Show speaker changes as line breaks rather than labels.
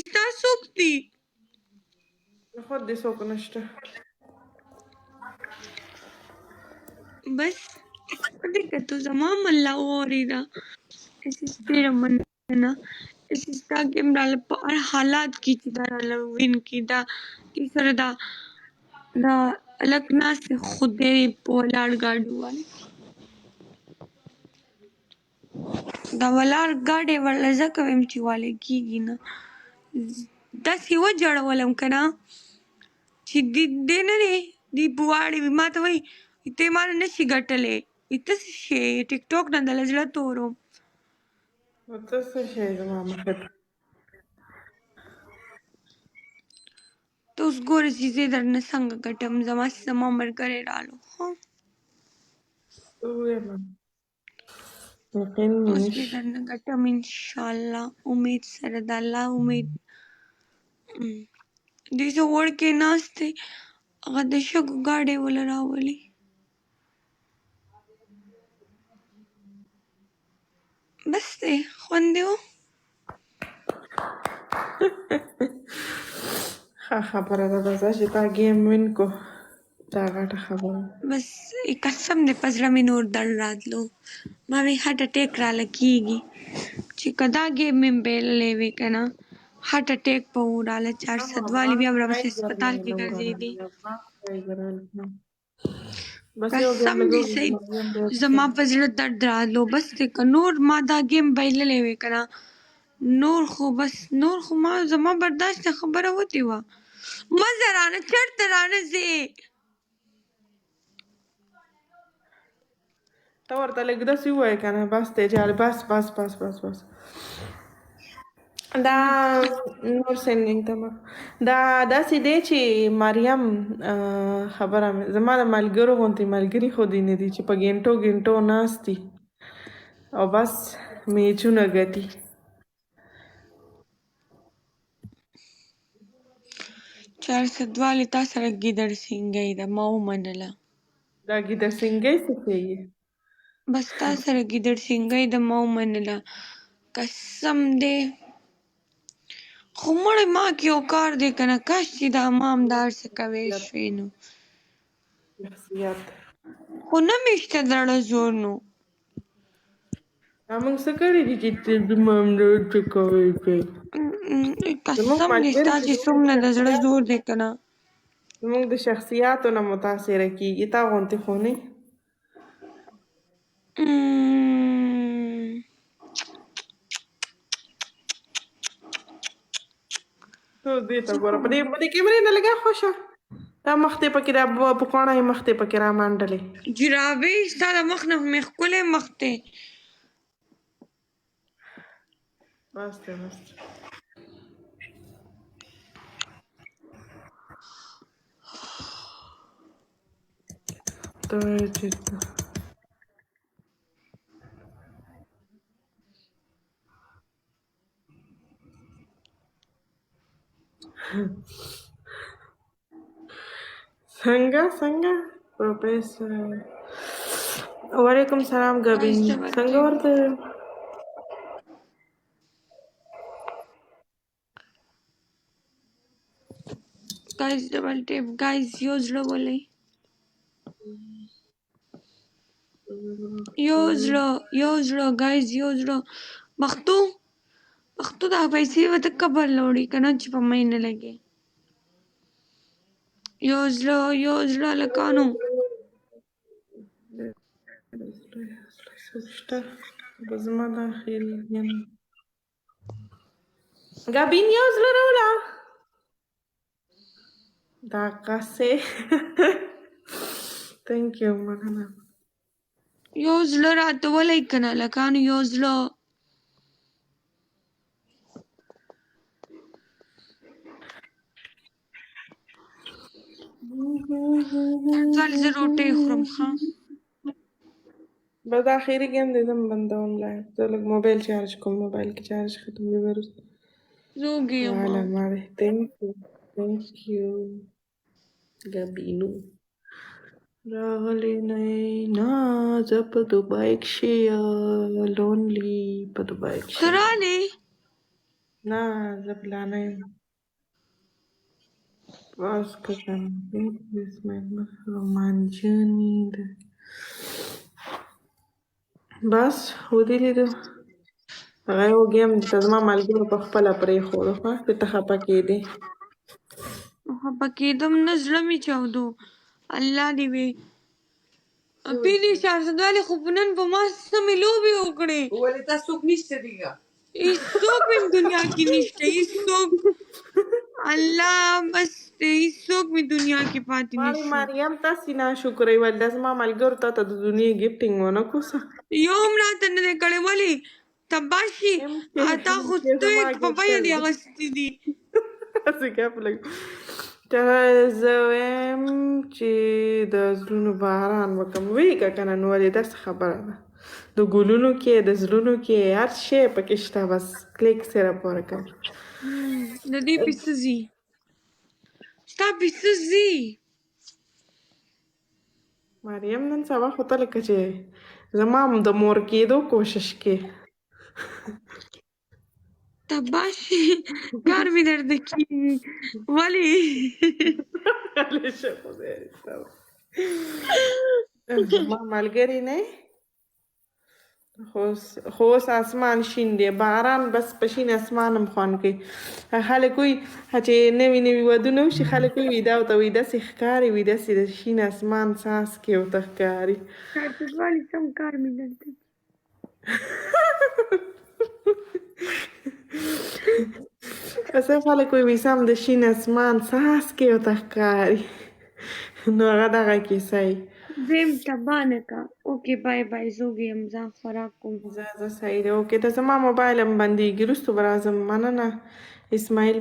ستا څوک دي؟
خود دې څوک نشته.
بس دې کتو زما هم الله واورېده. ډېره مننه چې ستا ګیم راله په هر حالات کې چې دا راله وین کې دا دې سره دا دا هلک ناست دی، خدای په ولاړ ګاډي والي دا ولاړ ګاډی ورله ځکه ویم چې والي کېږي نه. داسې وژړولم که نه چې دی نه دی دی په واړې وي، ما ته وایي ته یې ما نه شي ګټلی، ته څه شی یې؟ ټیک ټاک نه دله زړه توروم.
نو ته څه شی زما مخې ته؟
ته اوس ګوره چې زه درنه څنګه ګټم. زما ملګری رالو. ښه
ووایم، یقین مې
اوس به
نشي.
درنه ګټم انشاءالله، امید سره د الله امید. دوی څه وړکی ناست دی، هغه د شګو ګاډی وله راولي. بس دی، خوند دی و.
ښه خبره ده، بس دا چې تا ګیم وین کو دا غټه خبره ده.
بس قسم دی په زړه مې نور درد راتلو، ما وی هارټ اټیک راله کیږي چې که دا ګیم مې بایللی وی که نه هارټ اټیک به و راله. چارسدوالي بیا به راپسې هسپتال کې ګرځېدې.
بس یو ګیم
قسم
لګو
دی سید زما په زړه درد راتلو. بس دی که نور ما دا ګیم بایللی وی که نه نور خو بس نور خو ما زما برداشت نه خبره وتې وه. مه ځه رانه، چېرته رانه ځې؟
ته ورته لږ داسې ووایه که نه، بس دی جال، بس بس بس بس بس. دا نور سندینګ ته مه. دا داسې دی چې مریم خبره مې زما د ملګرو غوندې ملګري خو دې نه دي چې په ګینټو ګینټو ناست دي او بس میچونه ګټي.
چارسدوالې تا سره ګیدړ سینګی ده، ما ومنله.
دا ګیدړ سینګی څه کوي؟
بس تا سره ګیدړ سینګی ده، ما ومنله. قسم دی خو مړی ما کې یو کار دی که نه، کاش چې دا ما هم دا هر څه کوی شوې نو.
شخصیت
خو نه مې شته زړه زور نو.
دا موږ څه کړي دي چې ته دومره څه کوې چې زموږ
قسم دی
ملګري
ستا
چې
چې څومره د زړه زور دی که نه.
زموږ د شخصیاتو نه متاثره کېږي، تا غوندې خو نه. ته دې ته ګوره، په دې کیمرې نه لږه خوشه دا مخ دې پکې، دا پکوړه یې مخ دې پکې رامنډلې.
جرابې ستا د مخ نه مې ښکلی مخ دی.
بس دی بس دی. ته چې څنګه څنګه پروفیسور. وعلیکم سلام ګبین، څنګه ورته؟
ګایز ډبل ټیپ ګایز، یو زړه ولئ، یو زړه، یو زړه ګایز، یو زړه. پښتو پښتو دا پیسې به ته قبر لوړي که نه چې په مې نه لګي. یو زړه، یو زړه هلکانو.
شته به زما دا خیال یم. ګابین یو زړه راوړه. دا قصې ثانک یو، مننه.
یو زړه راته ولئ که نه هلکانو، یو زړه. ځل زه روټۍ خورم. ښه
بس دا اخري ګیم دی، زه بندوم لایف. زه لږ موبایل چارج کوم، موبایل کې چارج ختم دی. وروسته
زه وږې یم.
والا مړې. ثانک یو، ثانک یو ګبینو. راغلی نه نه، زه په دوبۍ کښې لونلی په دوبۍ
ته
کښې.
رالې؟
نه، زه پلانه یم. بس که رومانجنی ده. بس ودې لیدو. هغه یو ګیم ته زما ملګرو په خپله پرېښود، ښه چې ته خفه کېدې.
خفه کېدم نه، زړه مې چاودو. الله دې وي. پیلې شهزادوالې خو نن په ما سمې لوبې وکړې.
ولې تا څوک نشته دیګه؟
هیڅوک مې دنیا کې نشته، هیڅوک. الله بس هیڅوک مې دنیا کې پاتې
ماري
نشو.
مریم، تاسې ناشکرۍ ولې دا زما ملګرو تا ته د دنیا ګفټینګ ونه کوسه؟
یو هم راته نه دی کړی. ولې تباه شي؟
ایم کې
تا خو
زما
ته په بیه
ګفټر
دې
دی.
اخیستي دي.
هسې ګپ لګ. ته زه وایم چې د زړونو باران وکم ویګه کنه، نو ولې داسې خبره ده؟ د ګلونو کې، د زړونو کې هر شی پکې شته، بس کلیک سره پورې کوم.
د دې پې څه ځي؟ ستا پې څه ځي؟
مریم، نن سبا خو ته لکه چې زما د مور کېدو کوشش کې.
تباه شي، کار مې درته کېږي ولې؟
غلی شه، خدای دې ستر. زما ملګری نه، خو اوس اسمان شین دی، باران بس په شین اسمان هم خوند کوي. خلک وایي چې نوي نوي ودونه وشي، خلک وایي دا ورته وایي داسې ښکاري، وي داسې د شین اسمان څاڅکي ورته ښکاري.
شهزادوالې سم کار مې درته کېږي.
څه خلک وایي سم د شین اسمان څاڅکي ورته ښکاري، نو هغه دغه کیسه یې.
زه یم تباه نه کا. اوکې بای بای، زه وږې یم، ځان خوراک کوم.
زه صحیح دی. اوکې، ته زما موبایل هم بندېږي، وروسته به راځم. مننه اسماعیل.